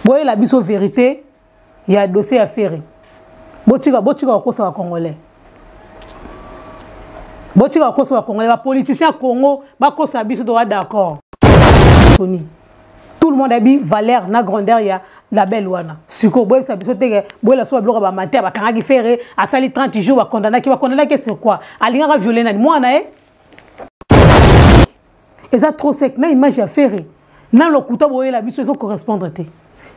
Boyela biso vérité ya dossier ya Ferre. Botika botika kokosa ba congolais. Botika kokosa ba congolais, ba politiciens Congo bakosa biso toza d'accord. Soni. Tout le monde ayebi valeur na grandeur ya label wana. Sikoyo boyebisa biso te ke boyela so ba biloko ba amateur bakangaki Ferre asali 30 jours bakondamnaki, bakondamnaki sur quoi? Alingaka violer nani? Mwana ye? Eza trop sec na image ya Ferre na lokuta boyela biso ezo correspondre te.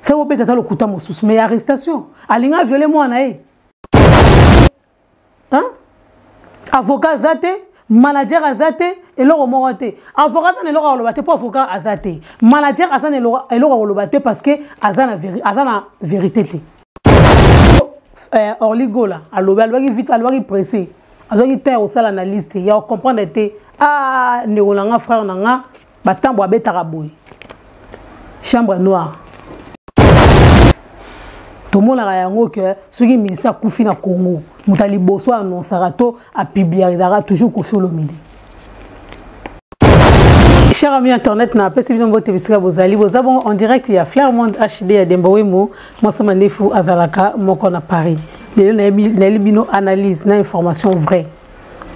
Ferre obeta ta lokuta mosusu mais arrestation alinga violer mwana ye. Hein? Avocat aza te, manager aza te, eloko moko te. Avocat aza na eloko ya koloba te po avocat aza te. Manager aza na eloko ya koloba te parce que aza na aza na vérité te. Orly Gola alobi, alobaki vite, alobaki pressé. Azwaki temps ya kosala analyse te, ya comprendre te. Ah, ndeko na nga, frère na nga, batambo abetaka boye. Chambre noire. Tomonaka yango ke soki ministre akufi na Congo, moto ya liboso annoncera to apubliera toujours Koffi Olomide. Cher ami internet, na pesi bino mbote bisika bozali, boza bongo en direct ya Flair Monde HD ya Demba Wembo, mwasa mandefu azalaka moko na Paris. Lelo nayeli bino analyse na information vraie.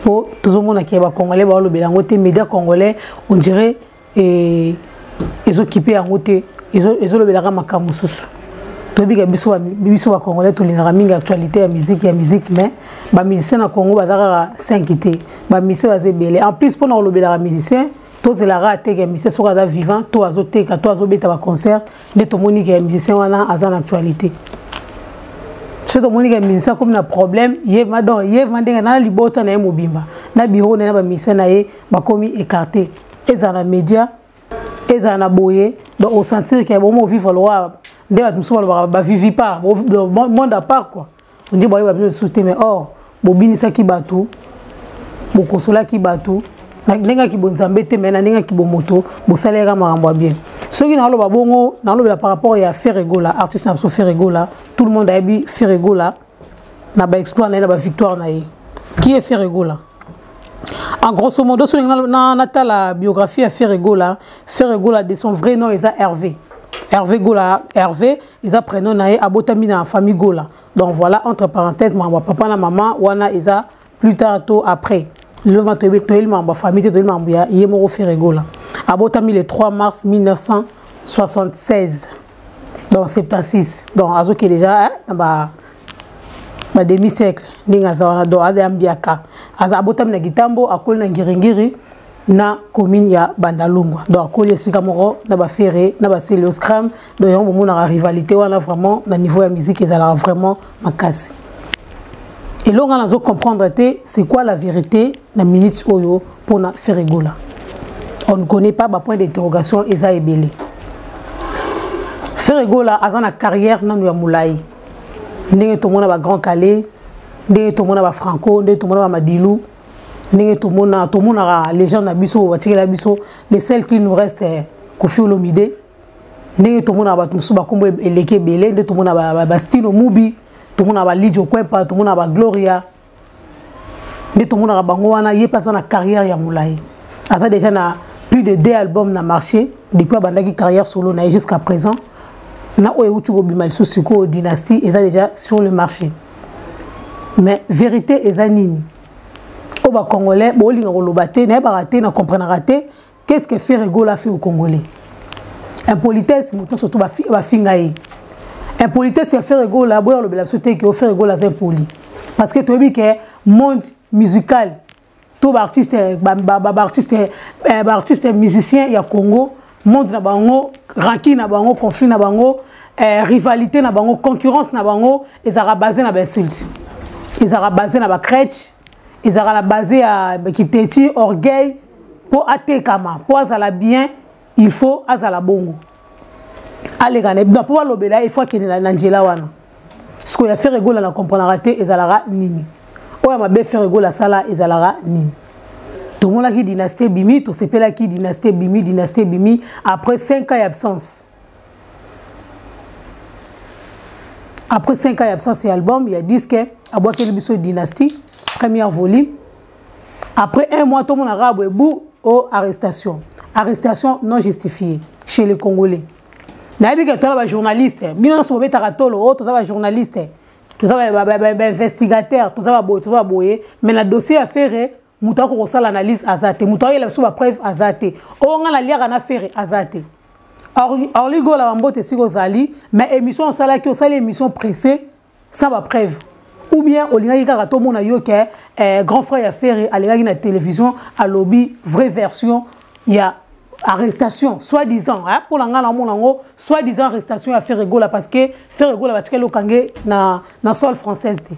Po tozomona ke ba congolais ba lobela yango te, média congolais on dirait et ezokipe yango te, ezolobelaka makambo mosusu. Toyebi biso ba, biso ba congolais tolingaka mingi actualité ya musique, ya musique, mais ba musiciens na Congo baza kaka 5 te, ba musiciens baza ebele. En plus mpona kolobelaka musicien, tozelaka ateka musicien soki aza vivant to azoteka to azobeta ba concert, nde tomoni ke musicien wana aza na actualité. Soki tomoni ke musicien akomi na problème, ye ma donc ye ma ndenge na libota na ye mobimba na bureau na ye na ba musicien na ye bakomi écarté, ezala na média, ezala na boye, donc au sentir que bomo vivre loi nde bato mosusu balobaka ba vivi pas, bo, monde à part quoi. On dit boyeba bino lisusu te, mais or bobinisaki bato, bokosolaki bato na ndenge ya kibonzambe te, mais na ndenge ya kibomoto bosalelaka makambo ya bien. Soki naloba bongo, nalobela par rapport ya Ferre Gola, artiste na biso Ferre Gola, tout le monde ayebi Ferre Gola na ba exploit na ye, na ba victoire na ye. Qui est Ferre Gola? En grosso modo, soki natala biographie ya Ferre Gola, Ferre Gola de son vrai nom eza Hervé. Hervé Gola, Hervé eza prénom na ye, abotami na famille Gola. Donc voilà, entre parenthèses, maman, papa na maman wana eza plus tard to après. Le vent toyebi, toyebi maman famille te, toyebi maman ya ye moko Ferre Gola. Abotami le 3 mars 1976. Donc 76. Donc azoki déjà, hein, na ba ba demi-siècle ndenge aza wana, donc aza ya mbiaka. Aza abotami na Gitambo, akoli na Ngiringiri na commune ya Bandalungwa. Donc akoli esika moko na ba Ferre, na ba Celio Scram. Donc yango bomonaka rivalité wana vraiment na niveau ya musique ezalaka vraiment makasi. Elonga nga nazo comprendre te c'est quoi la vérité na minute oyo pona Ferre Gola. On ne connaît pas ba point d'interrogation eza ebele. Ferre Gola aza na carrière nanu ya molayi. Ndenge tomona ba Grand Kallé, ndenge tomona ba Franco, ndenge tomona ba Madilu, ndenge tomona, tomonaka les gens na biso batikela biso, les seuls qui nous reste Koffi Olomide. Ndenge tomona bato mosusu bakombo eleki ebele, nde tomona ba Stino Mubi, tomona ba Lidjo Kwempa, tomona ba Gloria, nde tomonaka bango wana. Ye mpe aza na carrière ya molayi, aza déjà na plus de 2 albums na marché depuis abandaki carrière solo na ye jusqu'à présent, na oyo euti kobima lisusu sikoyo Dynastie eza déjà sur le marché. Mais vérité eza nini? Oyo ba congolais bolinga koloba te, nayebaka te, na comprenaka te qu'est-ce que Ferre Gola fait au Congolais. Impolitesse, moto surtout bafinga ye. Impolitesse ya Ferre Gola, boya olobela biso te ke Ferre Gola aza impoli. Parce que toyebi ke monde musical to ba artiste, ba, ba, ba, ba artiste, eh, ba artiste musicien ya Congo, monde na bango, ranking na bango, conflit na bango, rivalité na bango, concurrence na bango, ezalaka basé na ba insulte, ezalaka basé na ba crèche, ezalaka na basé ya kiteti, orgueil. Po atekama, po azala bien, il faut azala bongo. Aleka na, po balobela, il faut akende na nzela wana. Sikoyo ya Ferre Gola na comprendra te ezalaka nini. Oyo mabe Ferre Gola sala ezalaka nini. Tomonaki dynastie bimi, tosepelaki dynastie bimi, dynastie bimi après 5 ans d'absence. Après 5 ans d'absence ya album, ya disque, abwakeli biso dynastie, première volume. Après un mois, tout le monde a bu au arrestation. Arrestation non justifiée chez les Congolais. Nayebi ke toza bajournaliste, bino nyonso bobetaka tolo oyo, toza bajournaliste, toza bainvestigateur, toza baboye, toza baboye, mais na dossier ya Ferre, moto akoki kosala analyse aza te, moto ayela biso bapreuve aza te, oyo ngai naliaka na Ferre aza te. Orly Gola, bambote esika ozali, mais émission osalaki, osali émission pressé sans bapreuve, ou bien olingaki kaka tomona yo ke grand frère ya Ferre alingaki na télévision alobi vraie version ya arrestation soi-disant, hein, pour la nga namona yango soi-disant arrestation ya Ferre Gola, parce que Ferre Gola batikali okange na sol française te.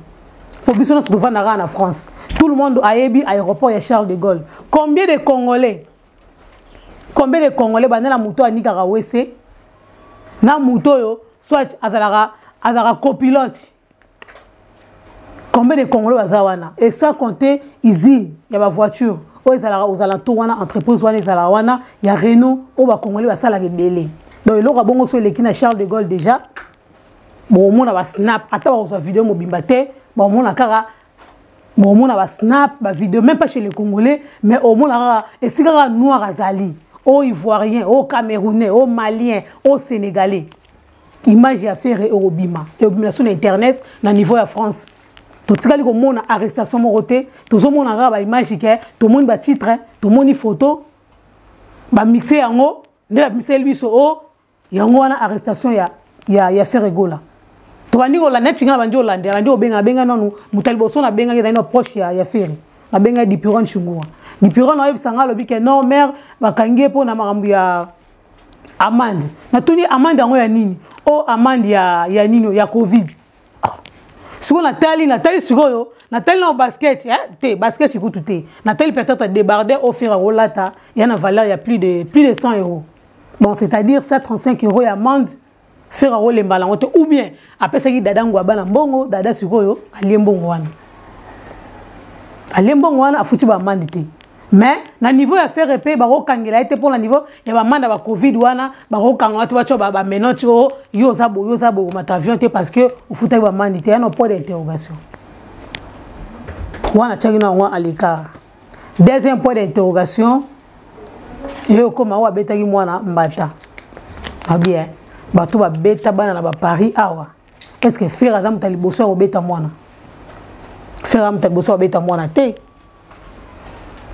Po biso nyonso tovandaka na France, tout le monde ayebi aéroport ya Charles de Gaulle. Combien de Congolais banda na moto anikaka wese na moto oyo soit azalaka copilote? Combien de Congolais baza wana? Et sans compter usine ya bavoiture oyo ezalaka aux alentours wana, entreprise wana ezalaka wana ya Renault, oyo bacongolais basalaka ebele. Donc eloko ya bongo so eleki na Charles de Gaulle déjà, bomona basnap, ata bakozwa video mobimba te, bomona kaka, bomona basnap, bavideo, même pas chez les Congolais, mais omona kaka esika kaka noir azali, o Ivoirien, o Camerounais, o Malien, o Sénégalais, image ya Ferre ekobima, ekobima so na internet. Na niveau ya France, totikali komona arrestation moko te. Tozomona kaka baimage ke tomoni, batitre tomoni, photo bamixe yango nde babimiseli biso o yango wana arrestation ya Ferre Gola. Tobandi kolanda neti nga bandi olandela, bandi obenga, nabenga nanu moto ya liboso nabengaki ezali na proche ya Ferre, nabengaki Dipiron Chungura. Dipiron ayebisa nga, alobi ke non, mare, bakangi ye mpo na makambo ya amende. Natuni: amende yango ya nini? O amende ya nini? Ya Covid. Sikoyo natali sikoyo, natali na basket, eh? Te, basket kutu te, natali peut-être débardeur oyo Ferre akolata ya na valeur ya plus de 100 euros. Bon, c'est-à-dire 135 euros ya amende, Ferre akolemba yango te, ou bien apesaki dada ngwaba na mbongo, dada sikoyo alie mbongo wana, alie mbongo wana, afuti baamende te. Mais na niveau ya Ferre mpe bakokangela ye te mpo na niveau ya baamende ya bacovid wana, bakokanga te, batya bamenottes o yo oza boye, yo oza boye, komata avion te parce que ofutaki baamende te. Yana point d'interrogation wana atiaki na yango à l'écart. Deuxième point d'interrogation, ye okóma oyo abetaki mwana mbata abien. Bato babeta bana na baparis awa, est ce que Ferre aza moto ya liboso ya kobeta mwana? Ferre aza moto ya liboso ya kobeta mwana te.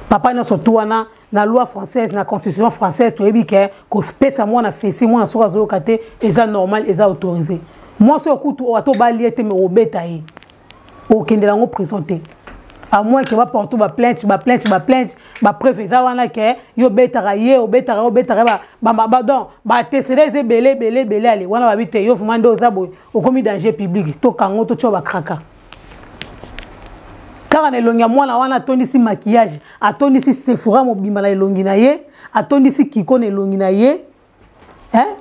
Papa nyonso tu wana, na loi française, na constitution française, toyebi ke kopesa mwana fesi, mwana soki azoyoka te, eza normal, eza autorisé. Mwasi oyo kutu ata obali ye te, me obeta ye, okendela yango prison te, à moins ke baporte baplainte, baplainte, baplainte, bapreuve eza wana ke yo obetaka ye, obetaka ye, obetaka ye, donc batesele eza ebele, ebele, ebele. Ale wana babi te, yo vraiment nde oza boye, okomi danger public, tokango, totia bakraka kaka na elongi ya mwana wana. Atondisi maquillage, atondisi Sephora mobimba na elongi na ye, atondisi kiko na elongi na ye,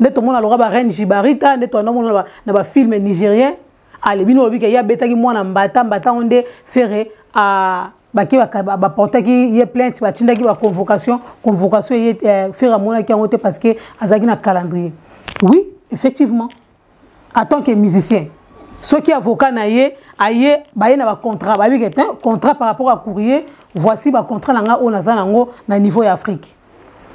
nde tomona loka bareine Jibarita, nde toandomona na bafilme nigérien. Ale bino olobi ke ye abetaki mwana mbata, mbata yango nde Ferre bake baportaki ye plainte, batindaki baconvocation, convocation ye Ferre amonaki yango te parce que azalaki na calendrier. Oui, effectivement, en tant que musicien, soki avocat na ye aye, baye na bacontrat, bayebi ke te contrat par rapport à courrier, voici bacontrat na nga oyo naza nango na niveau ya Afrique.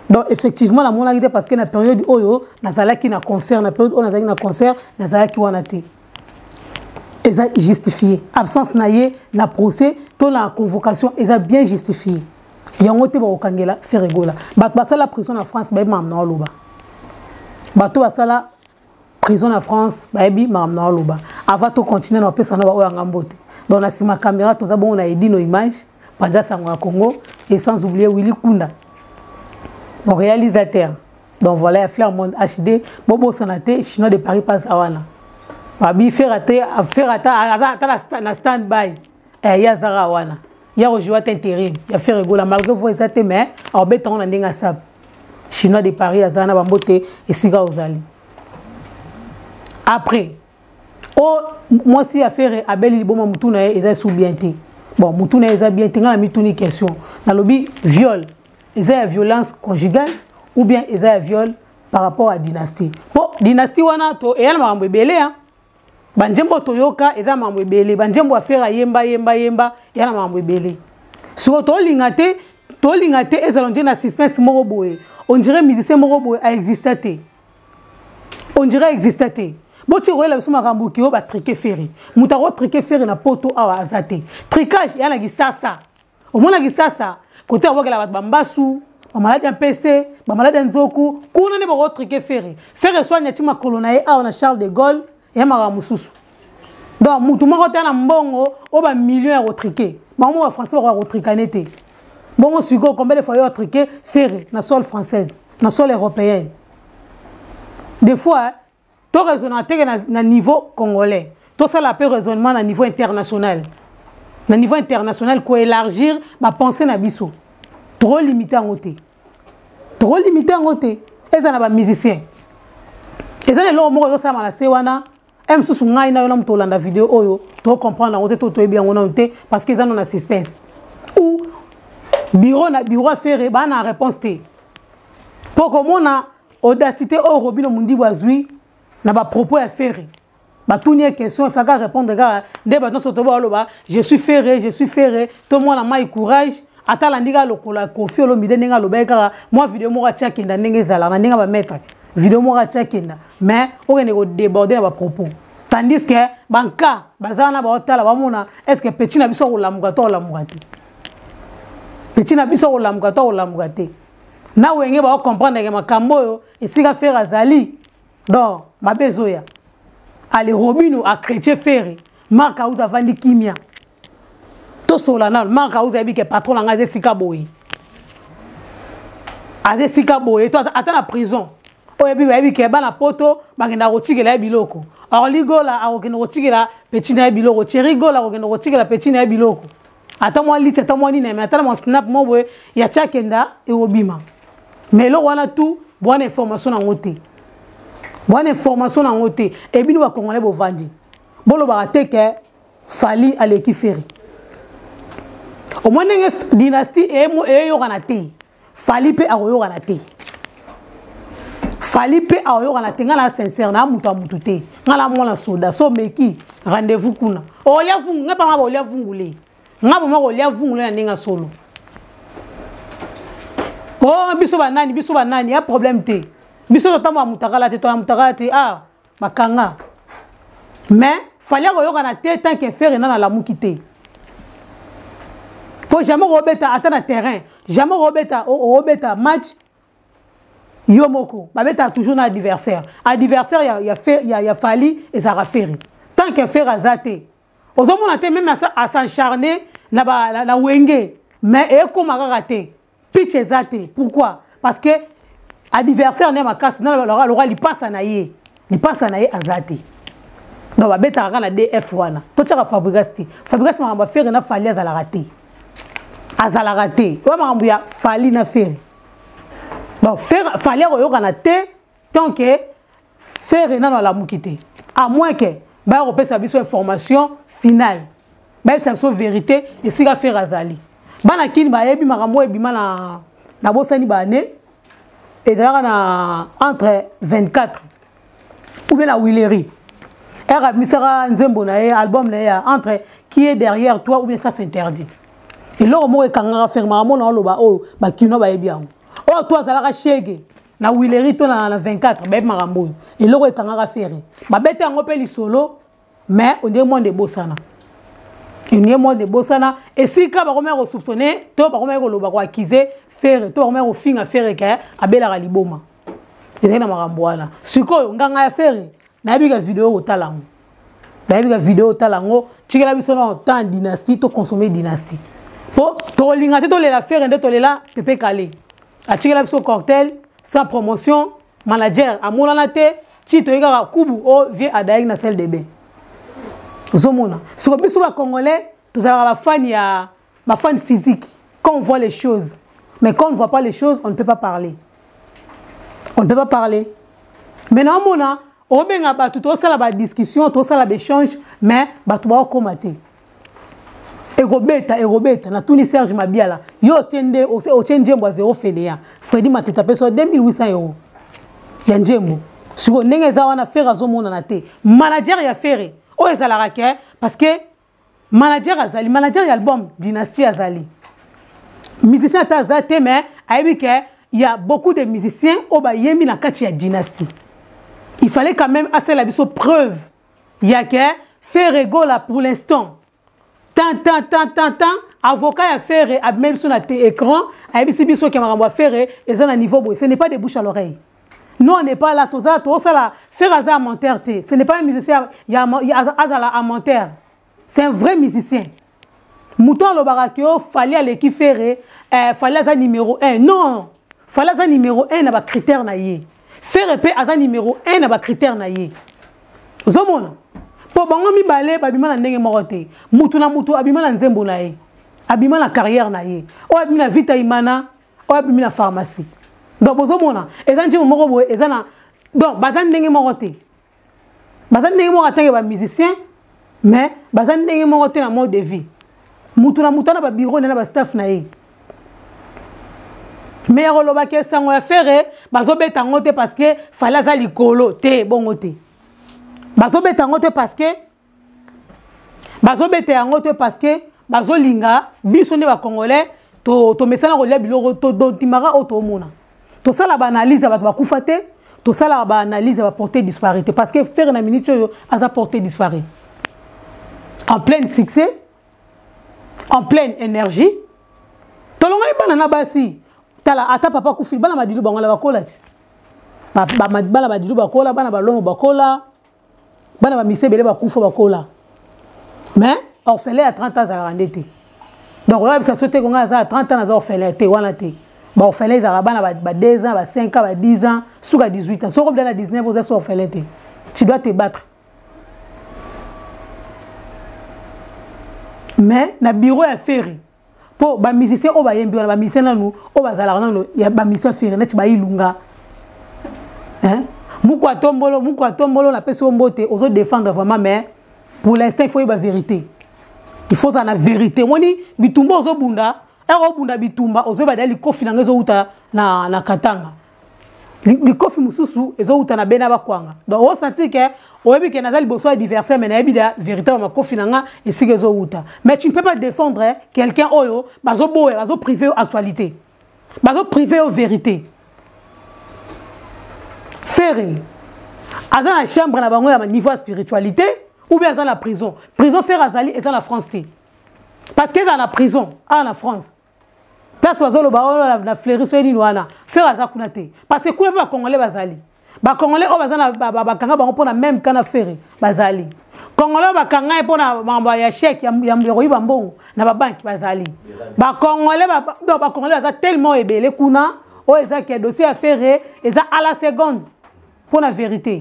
Donc effectivement namonaki te parce que na période oyo nazalaki na concert, na période oyo nazalaki na concert, nazalaki wana te. Eza justifié, absence na ye na procès to na convocation eza bien justifié. Yango te bakokangela Ferre Gola. Bato basala prison na France bayebi makambo na oloba, bato basala prison na France bayebi makambo na oloba. Avant tocontinue na bapesa na baoyo yanga mbote. Donc na nsima caméra toza bongo na Edino Image, Panza Sango ya Congo, et sans oublier Willy Kunda, mon réalisateur. Donc voilà, ya Flair Monde HD, bobosana te, Chinois de Paris passe awana, babi Ferre te, Ferre ata aza na stand by, ye azaka wana ya kojouer ata intérim ya Ferre Gola, malgré voix eza te, mais aobeta ngo na ndenge asape. Chinois de Paris aza na bambote esika ozali. Après o mwasi ya Ferre abeli liboma, mutu na ye eza su bien te. Bon, mutu na ye eza bien te. Ngai na mituni question, nalobi: viol eza ya violence conjugale ou bien eza ya viol par rapport à dynastie? Po dynastie wana to eya na makambo ebele, banzembo toyoka eza makambo ebele, banzembo ya Ferre ayemba, yemba, yemba, eya na makambo ebele. Sikoyo tolinga te, tolinga te ezala ondire na suspense moko boye, ondire musicien moko boye aexiste te. On dirait existe te. Boti koyela biso makambo ki oyo batrike Ferre. Moto akotrike Ferre na poto awa aza te. Tricage ya na Kisasa. Omona Kisasa kote abwakela bato bambasu, bamaladi ya mpese, bamaladi ya nzoku, kuna nde bakotrike Ferre. Ferre so anyati makolo na ye awa na Charles de Gaulle ya makambo mosusu. Donc motu moko te na mbongo oyo bamillion ya kotrike. Bango moko bafrançais bakoka kotrikane te. Bongo sikoyo combien de fois yo atrike Ferre na sol française, na sol européenne? Des fois to raisonnaka teke na niveau congolais, tosala mpe raisonnement na niveau international. Na niveau international koélargir bapensée na biso, trop limité yango te, trop limité yango te. Eza na bamusicien, eza na eloko moko ezosalama na se wana. E mosusu ngai na yo na moto olanda video oyo tocomprendre yango te, to toyebi yango nano te, parce que eza no na suspense ou bureau na bureau affaire baa na réponse te. Mpo komona audacité oyo Robino Mundibu azwi na bapropos ya Ferre, batuni ye question, efaka répondre kaka nde bato nyonso toba baloba je suis Ferre, je suis Ferre. To mwana mai courage, ata alandi kaka lokola Koffi Olomide ndenge alobaki kaka mwa video moko atia kenda ndenge ezalaka na ndenge ya bamaître video moko atia kenda, mais okende kodéborde na bapropos, tandis que banka baza wana baotala, bamona est ce que petit na biso akolamuka to akolamuka te, petit na biso akolamuka to akolamuka te. Na wenge baocomprendre ke makambo oyo esika Ferre azali, donc mabe ezoya. Ale Robino achrétien Ferre, Mark House avandi kimia, tosola nano. Mark House ayebi ke patron na ngai aza esika boye, aza esika boye, to ata na prison oyebi, bayebi ke bana poto bakendaka kotikela ye biloko. Orli Gola akokende kotikela petit na ye biloko, Thierry Gola akokende kotikela petit na ye biloko, ata mwa lichi, ata mwa nini, ata na mwa snap mwa boye ya tia kenda ekobima. Mais eloko wana tout bwana information nango te, bwana information nango te. Ebino bakongolais bovandi bolobaka te ke Fally aleki Ferre. Omoi ndenge dynastie eyokana te, Fally mpe akoyokana te, Fally mpe akoyokana te. Ngai na sincère na moto ya motu te, ngai na mwana soda so meki rendez-vous kuna olia vungu, ngai panga baolia vungule, ngai boma kolia vungule na ndenge ya solo. Oh biso banani, biso banani ya problème te, biso totambola mutakala te, tola mutakala te, ah bakanga. Mais Fally akoyokana te tant que Ferre nana alamuki te, po jamais okobeta ata na terrain, jamais okobeta, okobeta match yo moko, babetaka toujours na adversaire. Adversaire ya Fally ezalaka Ferre. Tant que Ferre aza te, ozomona te, même as'acharne na wenge, mais ekóma kaka te, pitch eza te. Pourquoi? Parce que adversaire ne makasi na loka lipasa na ye, lipasa na ye aza te. Donc babetaka kaka na df wana, totiaka Fabregas te. Fabregas makambo ya Ferre na Fally azalaka te, azalaka te oyo makambo ya Fally na Ferre. Donc Fally akoyokana te tant que Ferre nano alamuki te, à moins que baya kopesa biso information finale, bayebisa biso vérité esika Ferre azali. Bana kini bayebi makambo oyo ebima na nabosani baane ezalaka na entre 24 ou bien na Willery ere abimisaka nzembo na ye, album na ye ya entre qui est derrière toi ou bien ça s'interdit. Eloko moko ekangaka Ferre, makambo na oloba oyo bakino bayebi yango, oyo to azalaka shege na Willery to na 24, bayebi makambo oyo. Eloko ekangaka Ferre, babete yango mpe lisolo, mais ondie monde ebosana, ondie monde ebosana esika bakomaki kosoupçonne to bakomaki koloba, koakize Ferre to bakomaki kofinga Ferre ke abelaka liboma. Ezali na makambo wana. Sikoyo nganga ya Ferre, nayebi ka video kotala yango, nayebi ka video otala yango. Tikela biso na temps dynastie, toconsommer dynastie, po tokolinga te tolela Ferre nde tolela Pepe Kale atikela biso cocktail sans promotion, manager amonana te, ti toyei kaka kubu o vie adayaki na salle de bain. Ozomona siko biso bacongolais tozalaka bafani ya bafani physique, quand on voit les choses, mais quand on ne voit pas les choses, on ne peut pas parler, on ne peut pas parler. Mais naomona obenga bato, tosala badiscussion, tosala baéchange, mais bato baokóma te. Ekobeta, ekobeta. Natuni Serge Mabiala, yo otie nde otie nzembo ya zéro fenea, Fredi Mateta apesa 2800 euro ya nzembo. Sikoyo ndenge eza wana, Ferre azomonana te. Manager ya Ferre oyo ezalaka ke, parce que manager azali manager ya album dynastie, azali musicien ata aza te, mais ayebi ke ya beaucoup de musiciens oyo bayembi na kati ya dynastie. Il fallait quand même asala biso preuve ya ke Ferre Gola pour l'instant tant tant tant tant tant avocat ya Ferre abimeli biso na écran, ayebisi biso ke makambo ya Ferre eza na niveau boye. Ce n'est pas des bouches à l'oreille. Nous, on n'est pas là, toza tosala Ferre aza menteur te. Ce n'est pas un musicien ya azala a menteur, c'est un vrai musicien. Moto alobaka ke o Fally aleki Ferre, Fally aza numéro 1. Non, Fally aza numéro 1 na bacritère na ye, Ferre mpe aza numéro 1 na bacritère na ye. Ozomona, mpo bango mibale babima na ndenge moko te. Mutu na mutu abima na nzembo na ye, abima na carrière na ye. Oyo abimi na Vita Imana, oyo abimi na Pharmacie. Donc bozomona, eza nzembo moko boye eza na, donc baza ndenge moko te. Baza ndenge moko atange bamusicien, mais baza ndenge moko te na mode de vie. Mutu na mutu na babureau na bastaff na ye. Mais ya kolobaki esango ya Ferre, bazobeta yango te parce que Fally aza likolo te. Bongo te, bazobeta yango te parce que bazobeta yango te parce que bazolinga biso nde bacongolais tomesana kolia biloko, tondimaka oyo tomona. Tosala baanalyse ya bato bakufa te, tosalaka baanalyse ya baporté disparu te, parce que Ferre na minute oyo aza porté disparu, en pleine succès, en pleine énergie. Tolongoli bana na basi. Tala, ata papa kufi, bana madilu bango na bakola ti bana madilu bakola, bana balongo bakola, bana bamise ebele bakufa bakola. Mais orphelin ya 30 ans azalaka nde te. Donc oyebisa so te konga aza ya 30 ans, aza orphelin te wana te. Baorphelin ezalaka bana ba 2 ans, ba 5 ans, ba 10 ans, suka 18 ans. Soki obida na 19, oza so orphelin te, tu dois te battre. Mais na bureau ya Ferre, mpo bamusicien oyo bayembi wana, bamusicien nanu oyo bazalaka nanu ya bamusicien Ferre neti bailunga, muku atombolo, muku atombolo, napesi yo mbote. Ozodéfendre vraiment, mais pour l'instant il faut yeba vérité, il faut ozala na vérité. Omoni bitumba ozobunda, ere obunda bitumba, ozoyeba deya likofi nango ezowuta na Katanga, likofi mosusu ezowuta na bena bakwanga. Donc osentir ke oyebi ke naza liboso ya adversaire, mais nayebi da vérité ya makofi na nga esika ezowuta. Mais tu ne peux pas défendre quelqu'un oyo bazoboya, bazoprive yo actualité, bazoprive yo vérité. Ferre aza na chambre na bango ya niveau ya spiritualité ou bien aza na prison. Prison Ferre azali eza na France te, parce que eza na prison awa na France, place bazoloba oyo na Fleury so nini wana, Ferre aza kuna te, parce que kuna mpe bacongolais bazali. Bacongolais oyo baza na bakanga bango mpona même kana Ferre bazali. Congolais oyo bakanga ye mpona makambo ya chèque ya koyiba mbongo na babanke bazali. Bacongolais, donc bacongolais baza tellement ebele kuna. Oyo eza ke dossier ya Ferre eza à la seconde mpona vérité.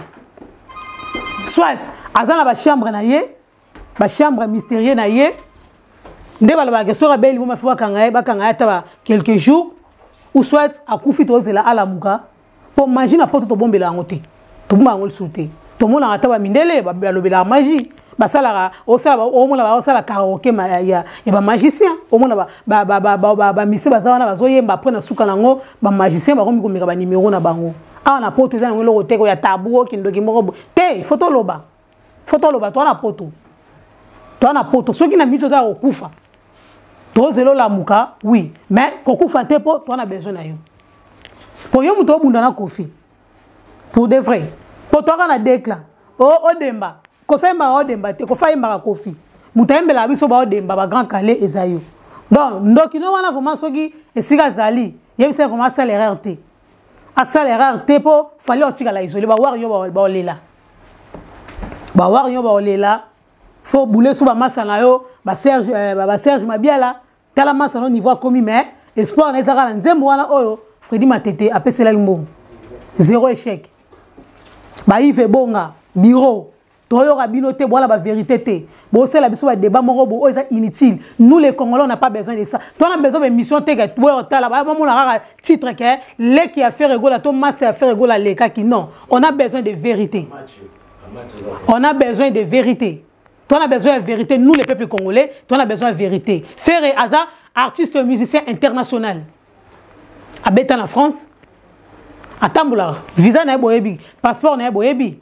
Soit aza na bachambre na ye, bachambre mystérieux na ye nde balobaka soki abeli mo mafi, bakanga ye, bakanga ye ata ba quelques jours, ou soit akufi, tozela alamuka. Mpo magie na Poto tobombela yango te, tobomba yango lisusu te. Tomonaka ata bamindele balobelaka magie, basalaka, osala, omona basala karaoke ya bamagicien, omona bamise baza wana bazoyemba. Après na suka nango bamagicien bakomi komeka banimero na bango. Awa na Poto eza nango eloko te ya tabu, okindoki moko te. Faut toloba, faut toloba, toa na Poto, toa na Poto. Soki na miso oza kokufa, tozela olamuka, oui, mais kokufa te, mpo toa na besoin na yo, mpo yo moto obunda na Kofi pour de vrai, mpo toaka na déclin odemba. Kofi ayembaka odemba te, Kofi ayembaka Kofi. Moto ayembelaka biso baodemba, bagrand Kallé, eza yo. Donc ndoki no wana vraiment, soki esika azali, yebisa vraiment asala erreur te, asala erreur te, mpo Fally otikala isolé. Bawari yo baolela, bawari yo baolela. Faut bule so bamasa na yo, baserge, baserge Mabiala. Tala masa no niveau akomi, mais espoir na ezaka na nzembo wana oyo Fredi Matete apeselaki mbongo, zéro échec. Baive ebonga bureau, toyoka bino te, bwana bavérité te. Bosala biso badébat moko bo oyo eza inutile. Nous les Congolais, on n'a pas besoin de ça. Tona besoin baémission te ke boyo otala bamona kaka titre ke leki ya Ferre Gola to master ya Ferre Gola alekaki. Non, on a besoin de vérité, on a besoin de vérité. Toi, on a besoin de vérité. Nous, les peuples congolais, toi, on a besoin de vérité. Ferre aza, artiste musicien international. Abeta na France, atambola, visa na boyebi, passeport na boyebi.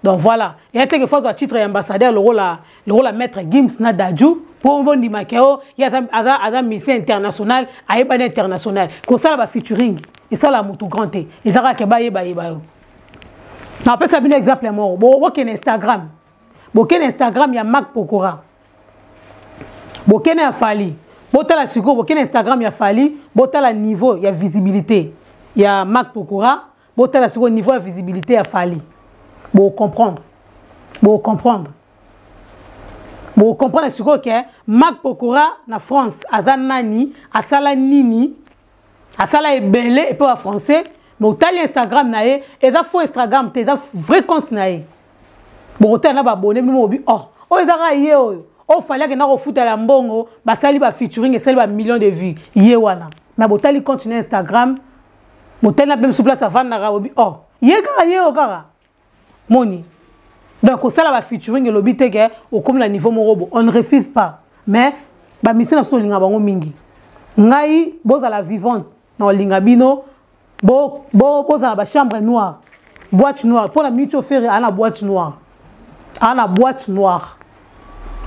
Donc voilà. Il y a quelques fois titre ambassadeur, le rôle à Maître Gims na Dadju pour bondima ke o ya aza aza musicien international, ayebani international. Kosala ba featuring, esala mutu grand te. Ezaka ke bayeba yeba yo. Napesa bino exemple moko. Bokende Instagram. Bokende Instagram ya Marc Pokora. Bokende ya Fally. Botala sikoyo, bokende Instagram ya Fally, botala niveau ya visibilité ya Marc Pokora, botala sikoyo niveau ya visibilité ya Fally. Bo comprendre. Bo comprendre. Bo comprendre sikoyo ke Marc Pokora na France aza nani, asala nini, asala ebele epe ba français, mais otali Instagram na ye, eza faux Instagram te, eza vrai compte na ye. Bokotala na ba abonné bino bobi oh, oyo eza kaka ye oyo. Oyo Fally akenda kofutela mbongo, basali ba featuring, esali ba millions de vues. Ye wana. Na botali compte na Instagram, botali na même sur place avandaka bobi oh, ye kaka ye oyo kaka. Moni. Donc kosala ba featuring elobi te ke okomi na niveau moko bo, on ne refuse pas. Mais ba mission na biso tolinga bango mingi. Ngai bozala vivante na olinga bino bo bo bozala ba chambre noire, boîte noire pour la mutuo ferre ana boîte noire. Ana boîte noire.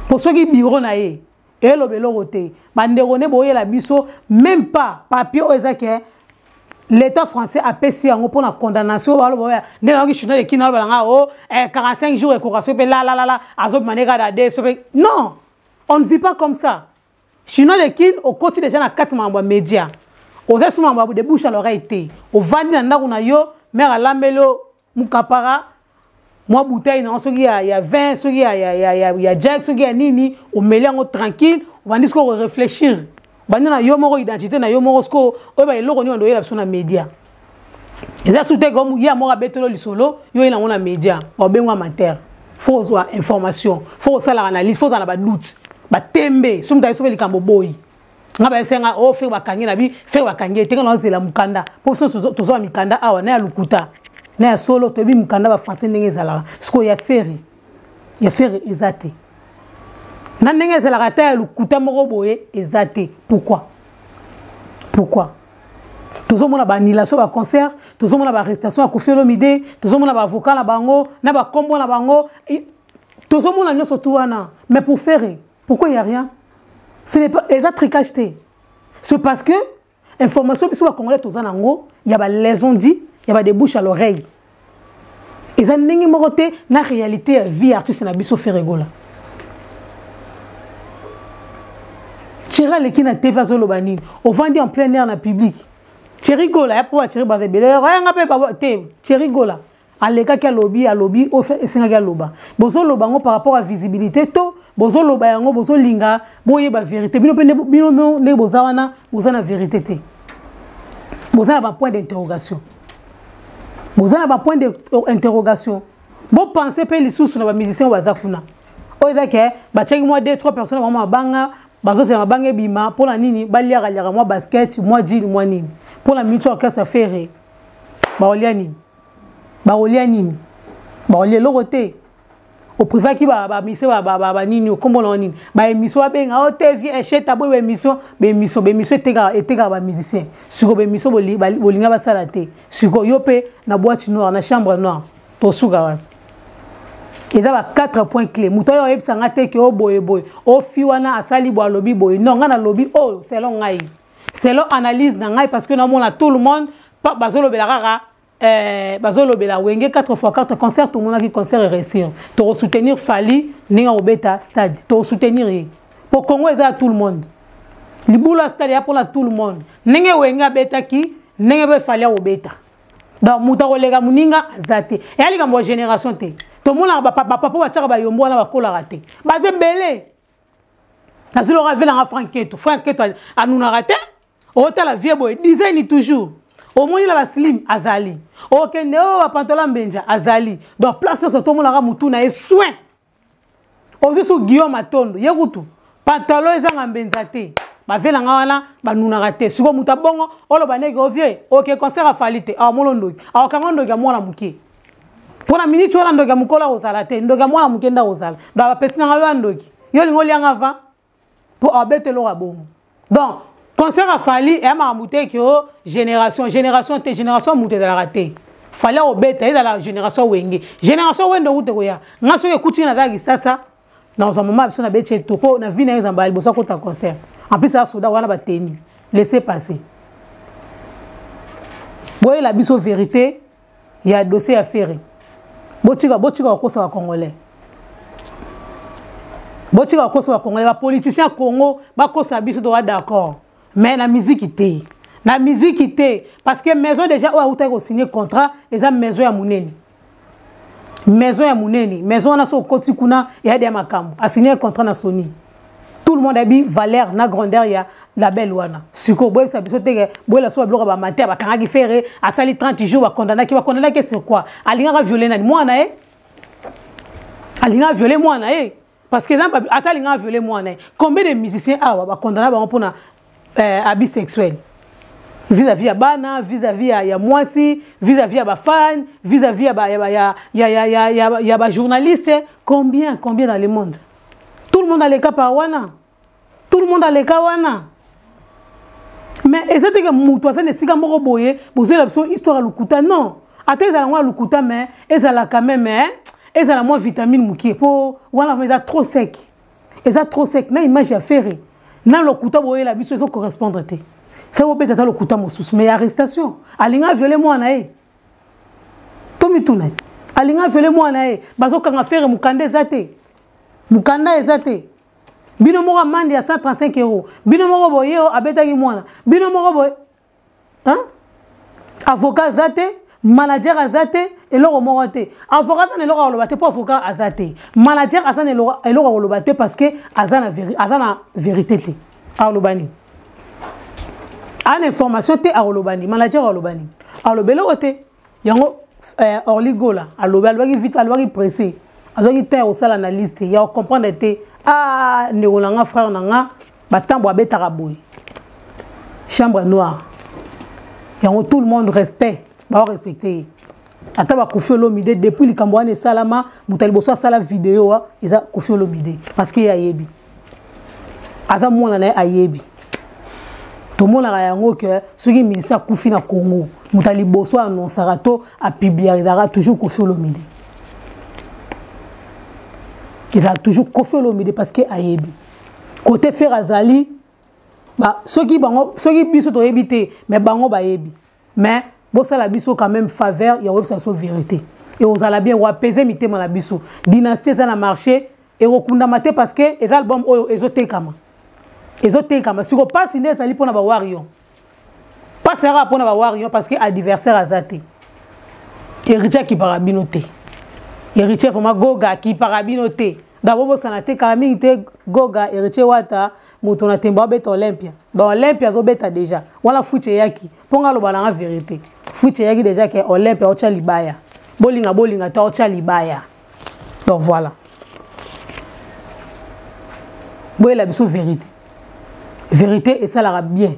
Pour soki bureau na ye eloba eloko te. Ba ndeko ne boyela biso même pas papier oyo eza ke l'État français a pesi yango pour la condamnation wala boya nde na ki chinois de kina wala nga oh, 45 jours ekoka sope la la la la azo maneka da de sope non, on ne vit pas comme ça. Chinois de kin au côté déjà na 4 membres média. Oza suma mambo de bouche à l'oreille te. Ovandi na ndako na yo, mère alambelo mukapara mwa bouteille na soki ya vin, soki ya jack, soki ya nini, omeli yango tranquille, obandi siko ko réfléchir. Obandi na yo moko identité na yo moko siko oyo ba eloko nini ndoyela biso na média. Eza sous te comme ya moko abetelo lisolo, yo yela ngo na média, obengwa amateur. Faut ozwa information, faut osala analyse, faut ozala ba doute, ba tembe, soki mutu ayebi likambo boyi. Nga ba esenga, oh, faire bakangi na bi, faire bakangi, tenga na zela mukanda. Po biso tozwa mikanda awa na ya lukuta. Na ya solo toyebi mukanda ba français ndenge ezalaka. Siko ya ferre, ya ferre eza te. Na ndenge ezalaka ta ya lukuta moko boye eza te. Pourquoi? Pourquoi? Tozomona ba annulation ba concert, tozomona ba arrestation ya Koffi Olomide, tozomona ba avocat na bango, na ba kombo na bango, tozomona nyonso tout wana. Mais pour Ferre, pourquoi il y a rien? Ce n'est pas eza tricage te. C'est parce que information biso ba congolais toza nango, il y a ba les on dit, il y a ba des bouches à l'oreille. Eza ndenge moko te na réalité ya vie artiste na biso Ferre Gola. Thierry aleki na TV azoloba nini? Ovandi en plein air na public. Thierry Gola ya po Thierry baza ebele. Oya nga pe ba te Thierry Gola alekaki alobi, alobi, oyo fe esengaki aloba. Bozoloba yango par rapport à visibilité to bozoloba yango bozolinga boyeba vérité. Bino pe nde, bino nde boza wana, boza na vérité te. Boza na ba point d'interrogation. Boza na ba point d'interrogation. Bo penser pe lisusu na ba musiciens oyo baza kuna. Oyo eza ke batiaki mwa 2 3 personnes bango mabanga, bazozela mabanga ebima mpona nini? Baliaka liaka mwa basket, mwa jean, mwa nini. Mpona mutual orchestre Ferre. Baolia nini? Baolia nini? Baolia eloko te. Oprivaki ba mise, ba, ba, ba, ba nini, okombo na nini? Ba émission babenga, oh, te, vie, chez ta boy, ba émission, ba émission, ba émission etekaka, etekaka ba musicien. Siko ba émission boli, ba, bolinga basala te. Siko yo pe na boîte noire, na chambre noire, tosuka wana. Eza ba 4 points clés. Moto oyo oyebisa nga te ke o boye boye, o fi wana asali bo alobi boye. Non, nga na lobi oyo selon ngai. Selon analyse na ngai parce que na mona tout le monde pa bazolobela kaka bazolobela Wenge 4 fois 4 concert tout le monde qui concert et réussir. To soutenir Fally ndinga obeta stade. To soutenir ye. Po Congo eza tout le monde. Libula stade ya pona tout le monde. Ndenge Wenge abeta ki, ndenge be Fally obeta. Donc muta kolega muninga azate. Ya likambo ya génération te. To mona ba papa ba papa ba yombo wana ba kolaka te. Baze belé. Nazoloka vela nga Franck Keto. Franck Keto anunaka te. Otala vie boye design toujours. Omoni la ba slim azali. Okende o ba pantalon mbenja azali. Donc place nyonso tomonaka mutu na ye soin. Ozi su Guillaume Matondo ye kutu pantalon ezanga mbenza te. Ba vela nga wana ba nunaka te. Siko mutu abongo oloba ndenge ovie oke concert afali te. Ah molo ndoki. Ah kanga ndoki ya mwana muke. Pona minute wana ndoki ya mukolo akozala te. Ndoki ya mwana muke nda kozala. Donc ba petit na nga yo ndoki. Yo lingo lianga va po abete loka bongo. Donc concert afali ya makambo te ke o génération, génération te, génération mutu ezalaka te. Fally obeta ezala génération Wenge. Génération Wende okute koya. Nga soki ekuti na zaki sasa na ozwa mama biso na beche to po na vie na ye zamba liboso akota concert. En plus ya soda wana ba teni. Laissez passer. Boye la biso vérité ya dossier ya Ferre. Botika botika kokosa ba congolais. Botika kokosa ba congolais, ba politiciens Congo bakosa biso toza d'accord. Mais na musique te. Na musique te parce que maison déjà oyo awutaki kosigner contrat eza maison ya munene. Maison ya munene, maison wana so okoti kuna ya dia makambo. A signer contrat na Sony. Tout le monde a bi valeur na grandeur ya label wana. Siko boyebisa biso te ke boyela so biloko ba amateur bakangaki Ferre asali 30 jours bakondamnaki, bakondamnaki sur quoi? Alingaka violer nani? Mwana ye? Alingaka violer mwana ye? Parce que ata alingaka violer mwana ye. Combien de musiciens awa bakondamna bango mpona abus sexuel? Vis-à-vis ya bana, vis-à-vis ya mwasi, vis-à-vis ya ba fan, vis-à-vis ya ba journaliste, combien, combien dans le monde? Tout le monde a le cas par wana. Tout le monde a le cas wana. Mais eza te ke mutu aza na esika moko boye, bozela biso histoire ya lokuta, non. Ata ezala ngo ya lokuta, mais ezala quand même, hein, ezala mwa vitamine mokie, po wana vraiment eza trop sec. Eza trop sec, na image ya Ferre, na lokuta boyela biso ezo correspondre te. Ferre obeta ata lokuta mosusu, mais arrestation, alinga violer mwana ye. Tomituna, alinga violer mwana ye, bazokanga Ferre mokanda eza te. Mokanda eza te. Bino moko amande ya 135 euros. Bino moko boye abetaki mwana. Bino moko boye, hein? Avocat aza te, manager aza te, eloko moko te. Avocat aza na eloko ya koloba te po avocat aza te. Manager aza na eloko ya koloba te parce que aza na aza na vérité te. Aloba nini? Aza na information te, akoloba nini? Manager aloba nini? Aloba eloko te. Yango Orly Gola alobi, alobaki vite, alobaki pressé. Azwaki temps ya kosala analyse te, ya comprendre te. Ah, ndeko na nga, frère na nga, batambo abetaka boye. Chambre noire. Yango tout le monde respect, ba respecter. Ata ba Koffi Olomide depuis likambo wana esalama, moto ya liboso asala vidéo wa, eza Koffi Olomide parce que ye ayebi. Aza mwana na ye ayebi. Tomonaka yango ke soki ministre akufi na Congo, moto ya liboso annoncera to apubliera, ezalaka toujours Koffi Olomide. Ezalaka toujours Koffi Olomide parce que ayebi. Côté Ferre azali, ba, soki bango, soki biso toyebi te, mais bango bayebi. Mais bosala biso quand même faveur ya koyebisa biso vérité. Et ozala bien apaiser mitema na biso. Dynastie eza na marché ekokundama te parce que eza album oyo ezotekama. Ezotekama. Siko pasi nde ezali mpona ba warrior. Pasi yaka mpona ba warrior parce que adversaire aza te. Héritier akipaka bino te. Héritier vraiment Goga akipaka bino te. D'abord bosana te kala mingi te Goga Héritier Wata moto na tembo abeta Olympia. Donc Olympia azobeta déjà. Wana futi eyaki. Mpo nga aloba nanga vérité. Futi eyaki déjà ke Olympia otya libaya. Bolinga bolinga te otya libaya. Donc voilà. Boyela biso vérité. Vérité esalaka bien.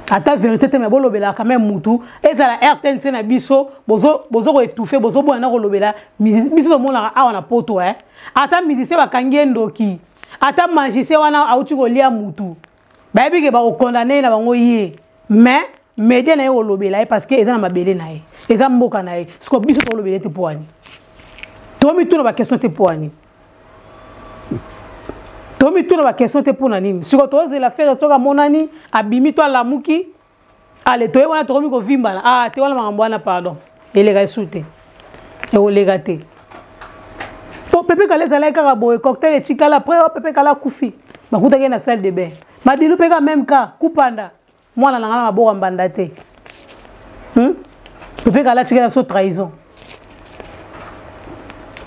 Ata vérité te mais bolobela quand même mutu ezala RTNC na biso bozo bozo ko étouffer bozo boya na kolobela biso tomonaka awa na poto hein. Ata musicien bakangi ye ndoki. Ata magicien wana auti kolia mutu. Bayebi ke ba condamner na bango ye. Mais média na ye kolobela ye parce que eza na mabele na ye. Eza mboka na ye. Siko biso tolobela te po ani. Tomituna ba question te po ani. Tomituna ba question te po na nini. Siko tozela faire soka monani abimi to alamuki. Ale toye wana tokomi kovimbana. Ah te wana makambo wana pardon. Eleka esu te. Ekoleka te. Po Pepe Kale ezalaki kaka boye cocktail etikala après oh, Pepe Kale akufi. Bakutaki na salle de bain. Madilu pe ka même cas kupanda. Mwana na nga na maboko ya mbanda te. Pepe Kale atikela biso trahison.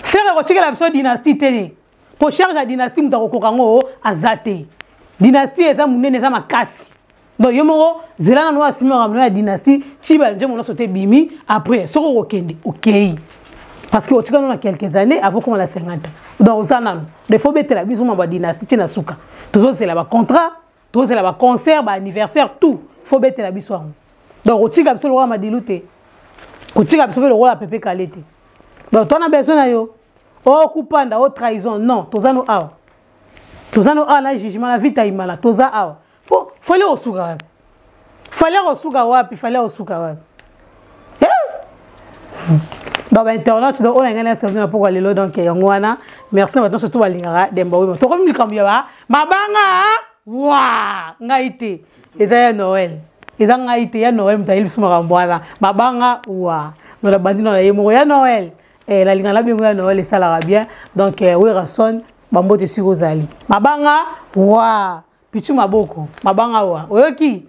Ferre kotikela biso dynastie te. Po charge ya dynastie moto akokoka ngo aza te. Dynastie eza monene eza makasi. Donc yo moko zela nanu asimi makambo ya dynastie ti ba nzembo nyonso te bimi après soko okokende okei. Parce que otika nanu na quelques années avant koma na 50 ans. Donc oza nanu. Il faut betela biso mambo ya dynastie ti na suka. Tozozela ba contrat, tozozela ba concert, ba anniversaire tout. Faut betela biso yango. Donc otika biso lokola Madilu te. Kotika biso pe lokola Pepe Kale te. Donc tona besoin na yo. Oh kupanda, oh trahison. Non, toza no awa. Toza no awa na jugement na vita imana, toza awa. Po fallait osuka wapi? Fallait osuka wapi? Fallait osuka wapi? Eh? Donc internet donc on a gagné ça na pokwa lelo donc yango wana. Merci na bato surtout balingaka Demba Wemo. Tokomi likambo ya ba mabanga wa ngai te. Eza ya Noël. Eza ngai te ya Noël mutayeli biso makambo wana. Mabanga wa. Donc la bandina na ye moko ya Noël. Eh, nalinga na bengo ya Noël esalaka bien. Donc eh, Werrason bambote esika ozali. Mabanga wa pichu maboko mabanga wa oyoki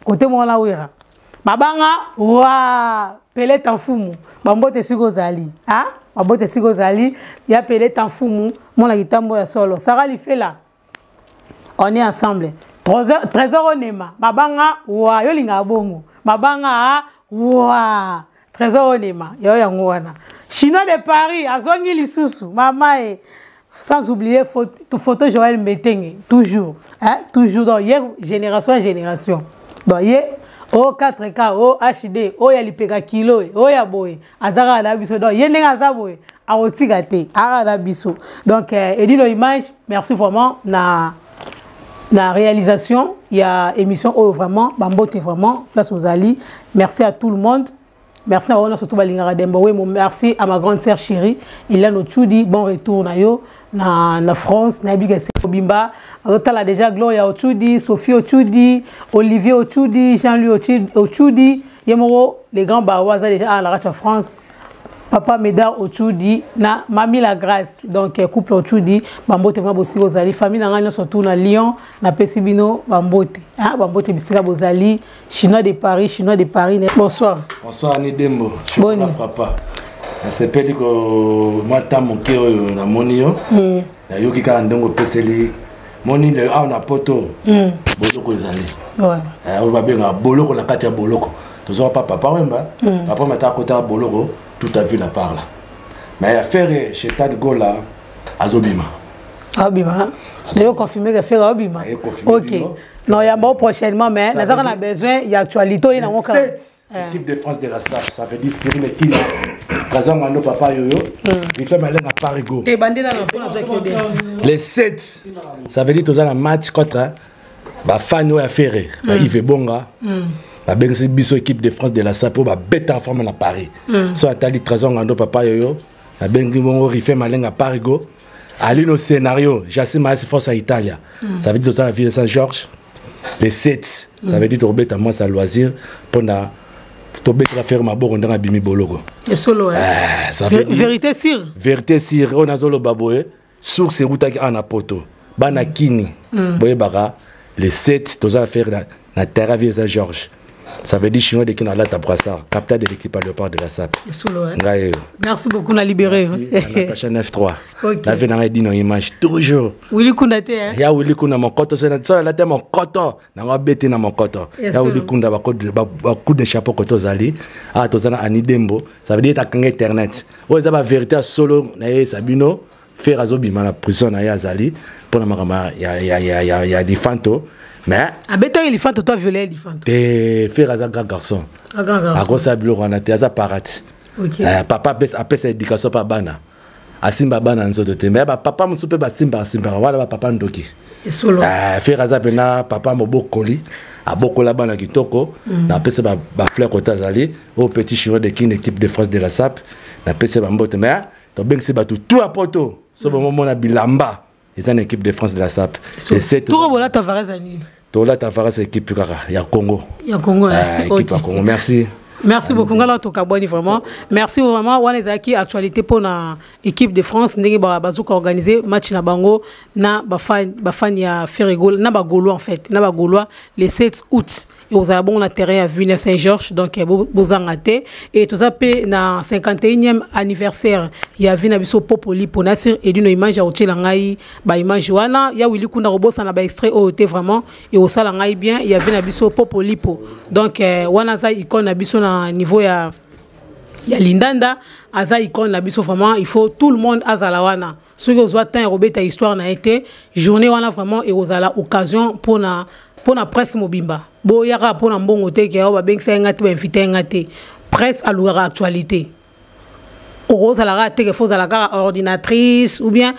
kote moko na Wera. Mabanga wa peleta mfumu bambote esika ozali. Ah bambote esika ozali ya peleta mfumu mwana kitambo ya solo. Sarah Lifela on est ensemble. Trésor Onema mabanga wa yo lingaka bongo mabanga wa Trésor Onema yo yango wana. Chinois de Paris azongi lisusu mama e sans oublier photo, photo Joël Metenge toujours hein, toujours donc ye génération en génération donc ye o 4K o HD o ya lipeka kilo o ya boye azaka na biso donc ye ndenge aza boye akotika te aka na biso donc euh, Edino Image merci vraiment na na réalisation ya émission oyo vraiment bambote vraiment place ozali merci à tout le monde merci na bango surtout balingaka Dembo Wemo merci à ma grande sœur chérie Eliane Ochudi bon retour na yo na, na France nayebi ke Bimba azotala déjà Gloria Ochudi Sophie Ochudi Olivier Ochudi Jean-Louis Ochudi ye moko les grands bawa aza déjà awa na kati ya France papa Médard Ochudi na Mami la Grâce donc eh, couple Ochudi bambote vraiment bosika ozali famille na ngai nyonso tout na Lyon napesi bino bambote ah, bambote bisika bozali chinois de Paris chinois de Paris bonsoir bonsoir Annie Dembo boni papa nasepeli ko mwa ntango moke oyo namoni yo mm. nayoki kaka ndenge opeseli moni lelo awa na poto mm. boloko ezali eh, oyo babengaka boloko na kati ya boloko tozwaka pa papa wemba mm. papa wemba ata akotaka boloko tout a vu la parla mais affaire Shetan Gola azobima abima nayo confirme que Ferre abima ok non yamba prochainement mais nazaka na besoin ya actualité oye nango kaka équipe de France de la SAP ça veut dire Cyril Ekina Présent Mando Papa Yoyo il fait malin à Parigo les 7 ça veut dire toza na match contre bafani oyo ya Ferre ba Yves Bonga babengisi biso équipe de France de la SAP oyo babeta forme na Paris so atali Trésor Ngando Papa Yoyo nabengi bongo Rife Malenga Parigo alino scénario Jassim Maasi Force à Italia ça veut dire toza na ville Saint-Georges les 7 ça veut dire tokobeta mwasi ya loisir mpona tobetela Ferre maboko ndenge abimi boloko esolo vérité sûre vérité sûre oyo nazoloba boye source eutaki awa na poto bana kini boyebaka les 7 toza Ferre na, na terrain ville Saint-Georges ça veut dire chinois de kina alata brassard capitaine de l'équipe à Léopard de la SAP ngai oyo merci beaucoup na libéré Natacha 9-3 na vie nanga edino image toujours Willy Kunda te hein ya Willy Kunda mokoto se na tsala la te mokoto nanga bete na mokoto ya Willy Kunda ba coup de chapeau koto zali ah tozana Ani Dembo ça veut dire takanga internet oyo eza ba vérité solo na ye Sabino Ferre azobima na prison na ye azali mpona makambo ya, ya, ya, ya, ya lifanto mais abetaki lifanto to aviole lifanto te Ferre aza grand garçon akosala biloko wana te aza parate okay. eh, papa apesa éducation mpa bana asimba bana nzoto te mais bapapa mosusu mpe basimbaka simbaka wana bapapa ndoki eh, Ferre aza mpena papa mobokoli abokola bana kitoko mm. napesa bafleur kote azali oyo petit chinois de kin équipe de France de la SAP napesa bambote mais tobengisi bato tout ya poto so bomomona bilamba eza na équipe de France de la SAP toko bolata varese ya nini tolata varese équipe kaka ya Congo ya Congo équipe ya Congo merci merci beaucoup ngala tokabwani vraiment merci vraiment wana ezalaki actualité mpona équipe de France ndenge bazoka organiser match na bango na bafani ya Ferre Gola na bagaulois en fait na bagaulois le 7 août ekozala bongo na terrain ya Villeneuve Saint-Georges donc bozanga te et toza mpe na 51e anniversaire ya vie na biso Popoli mpona sur Edino image ya kotiela ngai baimage wana ya Willy Kunda kobosana baextrait oyo te vraiment ekosala ngai bien ya vie na biso Popolipo donc wana aza icône na biso na niveau ya ya lindanda aza icône na biso vraiment il faut tout le monde azala wana soki ozwa temps ya kobeta histoire na ye te journée wana vraiment ekozala occasion mpona mpona presse mobimba boyaka mpona mbongo te ke oyo babengisa ye nga te bainvite ye nga te presse alukaka actualité okozala kaka te ke fo ozala kaka ordinatrice ou bien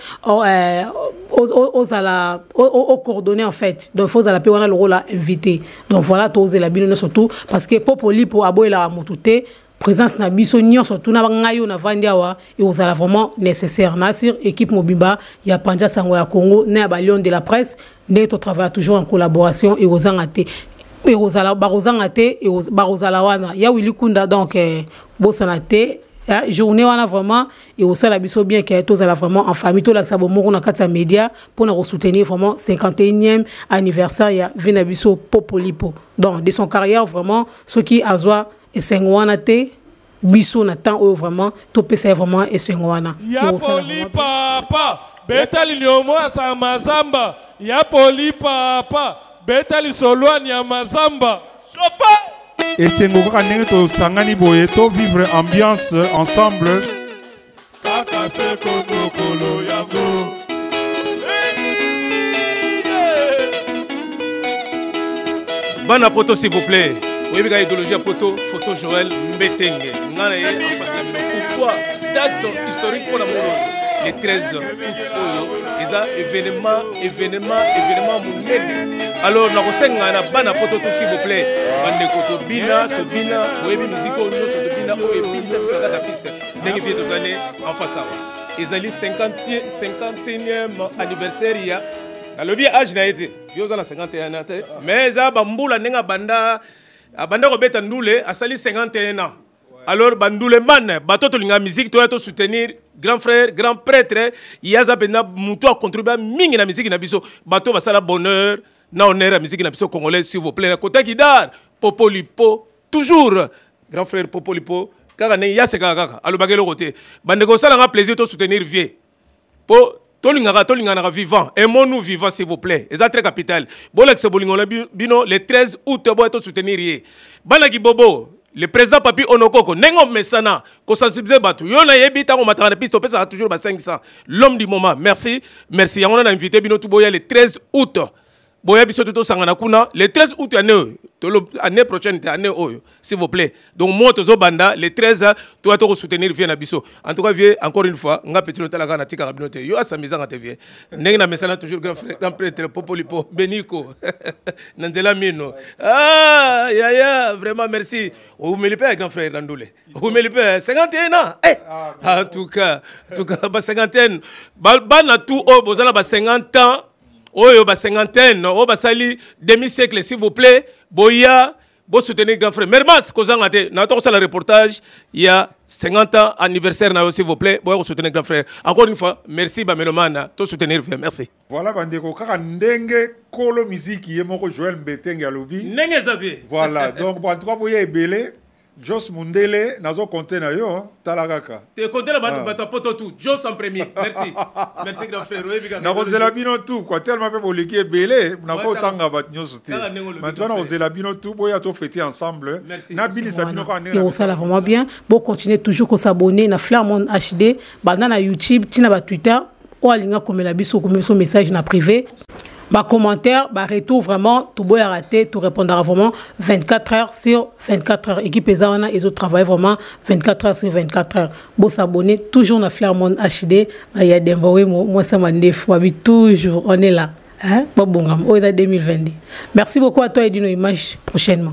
ozala ocoordonner en fait donc fo ozala mpe wana lokola invité donc voilà tozela bino nyonso tout parce que Popolipo aboyelaka motu te présence na biso nyonso tuna ngai oyo navandi awa ekozala vraiment nécessaire na sur équipe mobimba ya panja sango ya Congo na ya balion de la presse ndenge totravaille toujours en collaboration ekozanga te ekozala bakozanga te bakozala wana ya Willy Kunda donc bosana te. Journée wana vraiment ekosala biso bien ke tozala vraiment en famille, tolakisa bomoko na kati ya média mpona kosoutenir vraiment 51e anniversaire ya vie na biso Popolipo. Donc de son carrière vraiment, soki azwa esengo wana te, biso na temps oyo vraiment topesa ye vraiment esengo wana. Ya poli papa, beta liliomo ya mazamba. Ya poli papa, beta lisolwani ya mazamba. Sofa. Esengo kaka ndenge tosangani boye, tovivre ambiance ensemble. Kaka seko mokolo yango. Bana poto, s'il vous plaît, oyebi kaka idéologie ya poto. Photo Joel Mbetenge, nga na ye en face na bino. Pourquoi date historique mpona molo le 13 août oyo eza événement, événement, événement monene? Alors nakosenga na bana poto to, s'il vous plaît, bandeko, tobina, tobina. Boyebi miziki oyo nyonso, tobina oyo ebinisa biso na kati ya piste. Ndenge vie tozali en face awa, ezali 51e anniversaire ya, nalobi age na ye te, yo oza na 51 ans te, mais eza bambula ndenge abanda kobeta ndule, asali 51 ans. Alors bandule man, bato tolinga musique, toya tosoutenir grand frère, grand prêtre. Ye aza mpenza motu acontribua mingi na musique na biso. Bato basala bonheur na honneur ya musique na biso congolaise, s'il vous plaît. Na kota guitare, Popolipo toujours, grand frère Popolipo, kaka ndenge ya sekaka, kaka alobaki eloko te. Bandeko, osalanga plaisir tosoutenir vieux, mpo tolingaka, tolinganaka vivant. Aimons-nous vivant, s'il vous plaît, eza très capital. Bolakisa bolingo na bino le 13 août, boya tosoutenir ye. Bana kibobo, le président Papi Onokoko, ndenge omesana kosensibiliser bato, yo nayebi ntango omataka na piste, opesaka toujours ba 500. L'homme du moment, merci, merci. Yango na invité bino tu, boya le 13 août, boya biso to tosangana kuna le 13 août, année oyo, année prochaine te, année oyo, s'il vous plaît. Donc moi tozobanda le 13, toya tokosoutenir vieux na biso. En tout cas vieux, encore une fois, nga petit otalaka na tikaka bino te, yo asamizanga te. Vieux, ndenge na mesana toujours, grand frère, grand prêtre Popolipo Beniko na nzela mino. Ah yaya, vraiment merci. Oumeli mpe, grand frère Nandule, oumeli mpe 51 ans. Eh, en tout cas ba 51, bana tout oyo boza na ba 50 ans, oyo ba cinquantaine, oyo basali demi siècle, s'il vous plaît, boya bosoutenir grand frère Mermas. Kozanga te na to kosala reportage ya 50 ans anniversaire na yo. S'il vous plaît, boya kosoutenir grand frère. Encore une fois, merci. Bamélomane, to soutenir vieux, merci. Voilà bandeko, kaka ndenge kolo miziki ye moko Joel Mbetenge alobi. Ndenge eza, vieux. Voilà, donc bon, en tout cas boya ebele. Jos Mundele, nazo compter na yo, tala kaka. Te compter na bato, bato ya poto tout, Jos en premier. Merci, merci grand frère, oyebi kaka. Nakozela bino tout quoi, tellement mpe boleki ebele, nakotanga bato nyonso te. Maintenant nakozela bino tout, boya tofêter ensemble. Nabilisa bino kaka ndenge osala vraiment bien. Bocontinuer toujours kosabonner na Flair Monde HD, banda na YouTube ntina batwitter. Oyo alinga komela biso, komela biso message na privé, bacommentaire, baretour, vraiment toboyaka te, torépondaka vraiment 24 heures sur 24 heures. Équipe eza wana, ezotravaille vraiment 24 heures sur 24 heures. Bosabonner toujours na Flair Monde HD na ya Demba Wemo, mwasa mandefu babi. Toujours on est là, hein? Babongama oyo eza 2022. Merci beaucoup à toi Edino Image, prochainement.